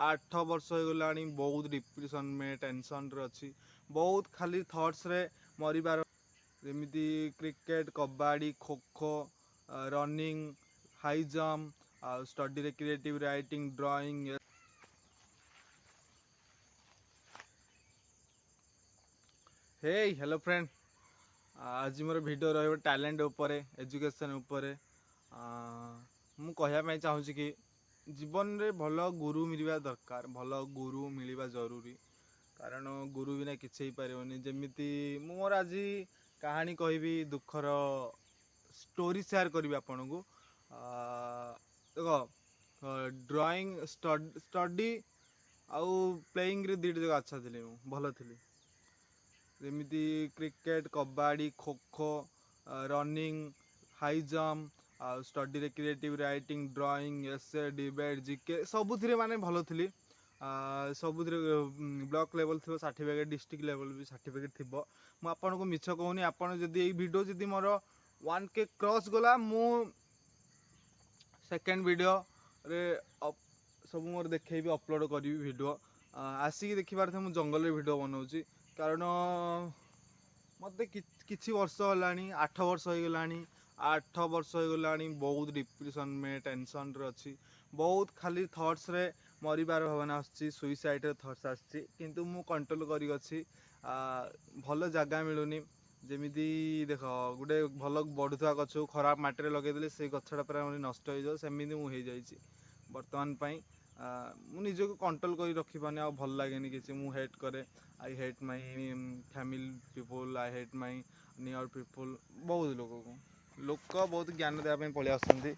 8 ବର୍ଷ ହେଇଗଲାଣି, ବହୁତ ଡିପ୍ରେସନ୍ ଟେନସନ୍ରେ ଅଛି, ବହୁତ ଖାଲି ଥଟ୍ସରେ ମରିବାର। ଯେମିତି cricket, kabaddi, kho kho, running, high jump, ଆଉ ଷ୍ଟଡ଼ିରେ creative writing, drawing. Hey, hello friend, ଆଜି ମୋର ଭିଡ଼ିଓ ରହିବ ଟ୍ୟାଲେଣ୍ଟ ଉପରେ, ଏଜୁକେସନ୍ ଉପରେ। ମୁଁ କହିବା ପାଇଁ ଚାହୁଁଛି କି ଜୀବନରେ ଭଲ ଗୁରୁ ମିଳିବା ଦରକାର, ଭଲ ଗୁରୁ ମିଳିବା ଜରୁରୀ, କାରଣ ଗୁରୁ ବିନା କିଛି ହେଇପାରିବନି। ଯେମିତି ମୁଁ ମୋର ଆଜି କାହାଣୀ କହିବି, ଦୁଃଖର ଷ୍ଟୋରି ସେୟାର କରିବି ଆପଣଙ୍କୁ। ଦେଖ, ଡ୍ରଇଂ, ଷ୍ଟଡି ଆଉ ପ୍ଲେଇଂରେ ଦୁଇଟି ଯାକ ଆଚ୍ଛା ଥିଲି, ମୁଁ ଭଲ ଥିଲି। ଯେମିତି cricket, kabaddi, kho kho, running, high jump, ଆଉ ଷ୍ଟଡ଼ିରେ creative writing, drawing, essay, debate, GK, ସବୁଥିରେ ମାନେ ଭଲ ଥିଲି। ସବୁଥିରେ ବ୍ଲକ୍ ଲେଭେଲ୍ ଥିବ ସାର୍ଟିଫିକେଟ୍, ଡିଷ୍ଟ୍ରିକ୍ଟ ଲେଭେଲ୍ ବି ସାର୍ଟିଫିକେଟ୍ ଥିବ। ମୁଁ ଆପଣଙ୍କୁ ମିଛ କହୁନି। ଆପଣ ଯଦି ଏଇ ଭିଡ଼ିଓ ଯଦି ମୋର 1K cross ଗଲା, ମୁଁ ସେକେଣ୍ଡ ଭିଡ଼ିଓରେ ସବୁ ମୋର ଦେଖେଇବି, ଅପଲୋଡ଼ କରିବି ଭିଡ଼ିଓ। ଆସିକି ଦେଖିପାରୁଥିବେ, ମୁଁ ଜଙ୍ଗଲରେ ଭିଡ଼ିଓ ବନାଉଛି, କାରଣ ମୋତେ କିଛି ବର୍ଷ ହେଲାଣି, 8 ବର୍ଷ ହେଇଗଲାଣି, 8 ବର୍ଷ ହେଇଗଲାଣି, ବହୁତ ଡିପ୍ରେସନ୍ ଟେନସନ୍ରେ ଅଛି, ବହୁତ ଖାଲି ଥଟ୍ସରେ ମରିବାର ଭାବନା ଆସୁଛି, ସୁଇସାଇଡ଼ର ଥଟ୍ସ ଆସୁଛି, କିନ୍ତୁ ମୁଁ କଣ୍ଟ୍ରୋଲ କରିକି ଅଛି। ଭଲ ଜାଗା ମିଳୁନି। ଯେମିତି ଦେଖ, ଗୋଟେ ଭଲ ବଢ଼ୁଥିବା ଗଛକୁ ଖରାପ ମାଟିରେ ଲଗେଇଦେଲେ ସେଇ ଗଛଟା ପୁରା ମାନେ ନଷ୍ଟ ହେଇଯିବ, ସେମିତି ମୁଁ ହେଇଯାଇଛି ବର୍ତ୍ତମାନ ପାଇଁ। ମୁଁ ନିଜକୁ କଣ୍ଟ୍ରୋଲ କରି ରଖିପାରୁନି ଆଉ ଭଲ ଲାଗେନି କିଛି। ମୁଁ ହେଟ୍ କରେ। I hate my family people, I hate my near people. ବହୁତ ଲୋକକୁ, ଲୋକ ବହୁତ ଜ୍ଞାନ ଦେବା ପାଇଁ ପଳେଇ ଆସନ୍ତି।